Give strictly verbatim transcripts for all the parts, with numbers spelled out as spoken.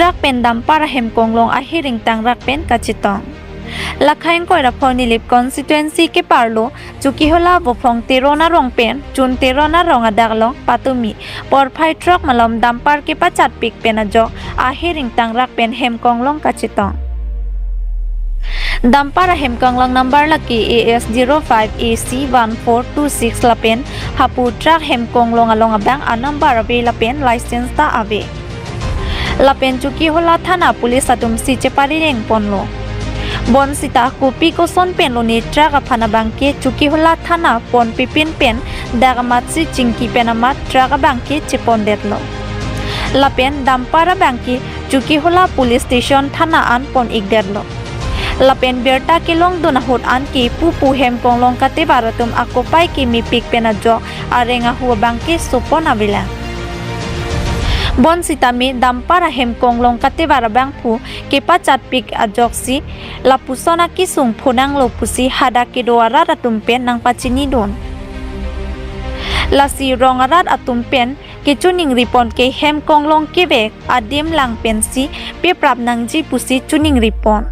Truck pen dumper ahem konglong ahiring tangrak pen kachetong. Lakhaing koira phonilip constituency keparlo Chokihola Vophong Teron arong pen Chun Teron arong adak along patumi porphai truck malom dumper kepachatpik pen ajok ahiring tangrak pen hem konglong kachetong. Dumper ahem konglong number lake A S zero five A C one four two six lapen hapu truck hem konglong along abang a number ave lapen license ta ave. Lapen Chokihola thana police atum si cheparileng ponlo. Bonsita kopi koson pen lone truck aphan abangke Chokihola thana ponpipin pen dak amatsi chingki pen amat truck abangke chepondetlo. Lapen dumper abangke Chokihola police station thana an pon-ikdetlo. Lapen birta kelongdun ahut anke pupu hem konglong katebar atum akopai kemepik pen ajok areng ahu abangke sopon avelang. Bonsitame dumper ahem konglong katebar abangphu kepachatpik ajoksi lapuson akesung phonanglo pusi hadak kedo arat atum pen nangpachinidun. Lasi rong arat atum pen kechiningri pon ke hem konglong kevek adim lang pensi peprap nangji pusi chiningri pon.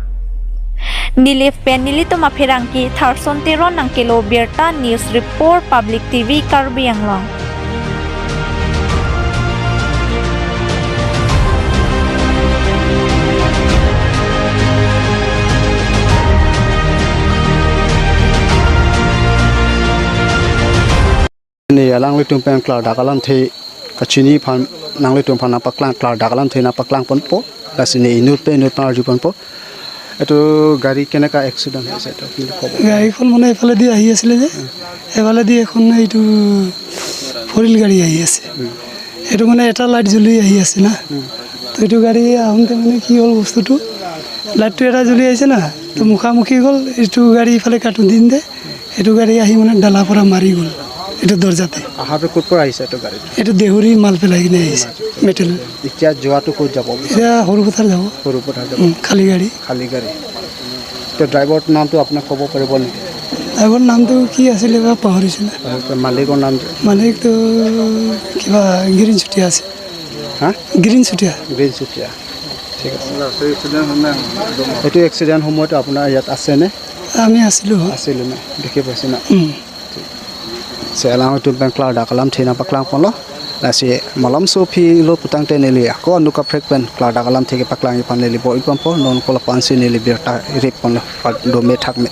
Nilip pen nelitum apherangke Tharson Teron nangkelo birta, News Report, Public T V Karbi Anglong. Ne alanglitum pen klardak alamthe kachini aphan nanglitum aphan nangpaklang, klardak alamthe nangpaklang ponpo. Lasi ne inut pen inut nang-arju ponpo. এইটো গাড়ী কেনেকা এক্সিডেণ্ট হৈছে, এইটো কিন্তু ক'ব। গাড়ীখন মানে এইফালেদি আহি আছিলে যে, এইফালেদি এখন এইটো ফ'ৰ হুইল গাড়ী আহি আছে। এইটো মানে এটা লাইট জ্বলি আহি আছে না। তো এইটো গাড়ী আহোঁতে মানে কি হ'ল বস্তুটো, লাইটটো এটা জ্বলি আহিছে না, তো মুখামুখি গ'ল, এইটো গাড়ী ইফালে কাটো দিন দে, এইটো গাড়ী আহি মানে ডালা পৰা মাৰি গ'ল এইটো দৰ্জাতে। আহাটো ক'ৰ পৰা আহিছে এইটো গাড়ীটো? এইটো দেহুৰী মাল পেলাই কিনে আহিছে, মেটেল। এতিয়া যোৱাটো ক'ত যাব? এতিয়া সৰুপথাৰ যাব। সৰুপথাৰ যাব। উম, খালী গাড়ী। খালী গাড়ী। তো ড্ৰাইভাৰৰ নামটো আপোনাক ক'ব পাৰিব নেকি? ড্ৰাইভাৰৰ নামটো কি আছিলে বা পাহৰিছোঁ না। আৰু তো মালিকৰ নামটো? মালিকটো কিবা গিৰিন চুতীয়া আছে। হা? গিৰিন চুতীয়া। গিৰিন চুতীয়া। ঠিক আছে। এইটো এক্সিডেণ্ট সময়ত আপোনাৰ ইয়াত আছেনে? আমি আছিলোঁ। আছিলোঁ না? দেখি পাইছে না? উম। So, alanglitum pen klardak alamthe nangpaklang ponlo. Lasi malomso aphi lo putangte neli ako anut kaprek pen klardak alamthe kepaklang aphan neli bor-i ponpo, non kola pensi neli birta rip ponlo, pado methak me.